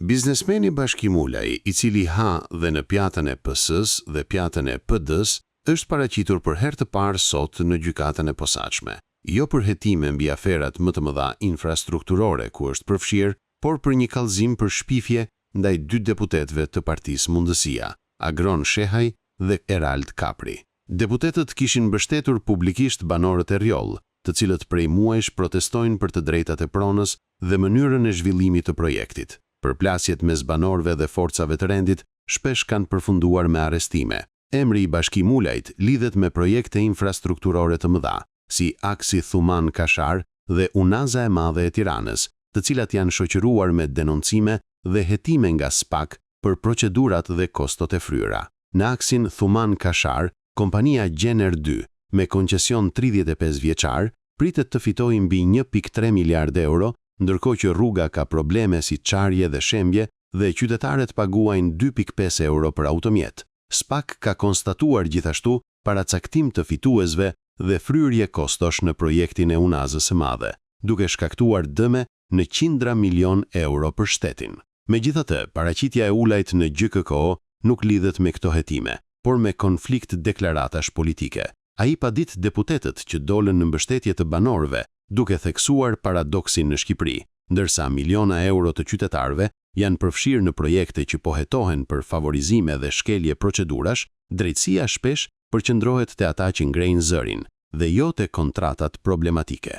Biznesmeni Bashkim Ulaj, i cili ha dhe në pjatën e PS-së dhe pjatën e PD-së, është paraqitur për herë të parë sot në Gjykatën e Posaçme. Jo për hetime mbi aferat më të mëdha infrastrukturore ku është përfshirë, por për një kallëzim për shpifje ndaj dy deputetëve të Partisë Mundësia, Agron Shehaj dhe Erald Kapri. Deputetët kishin mbështetur publikisht banorët e Rrjoll, të cilët prej muajsh protestojnë për të drejtat e pronës dhe mënyrën e zhvillimit të projektit. Përplasjet mes banorëve dhe forcave të rendit shpesh kanë përfunduar me arrestime. Emri i Bashkim Ulajt lidhet me projekte infrastrukturore të mëdha, si aksi Thumanë-Kashar dhe Unaza e Madhe e Tiranës, të cilat janë shoqëruar me denoncime dhe hetime nga SPAK për procedurat dhe kostot e fryra. Në aksin Thumanë-Kashar, kompania Gener 2, me koncesion 35 vjeçar, pritet të fitojë mbi 1.3 miliardë euro, ndërkohë që rruga ka probleme si çarje dhe shembje dhe qytetarët paguajnë 2.5 euro për automjet. SPAK ka konstatuar gjithashtu paracaktim të fituesve dhe fryrje kostosh në projektin e Unazës së Madhe, duke shkaktuar dëme në qindra milionë euro për shtetin. Megjithatë, paraqitja e Ulajt në GJKKO nuk lidhet me këto hetime, por me konflikt deklaratash politike. Ai padit deputetët që dolën në mbështetje të banorëve, duke theksuar paradoksin në Shqipëri, ndërsa miliona euro të qytetarëve janë përfshirë në projekte që po hetohen për favorizime dhe shkelje procedurash, drejtësia shpesh përqendrohet te ata që ngrejnë zërin dhe jo te kontratat problematike.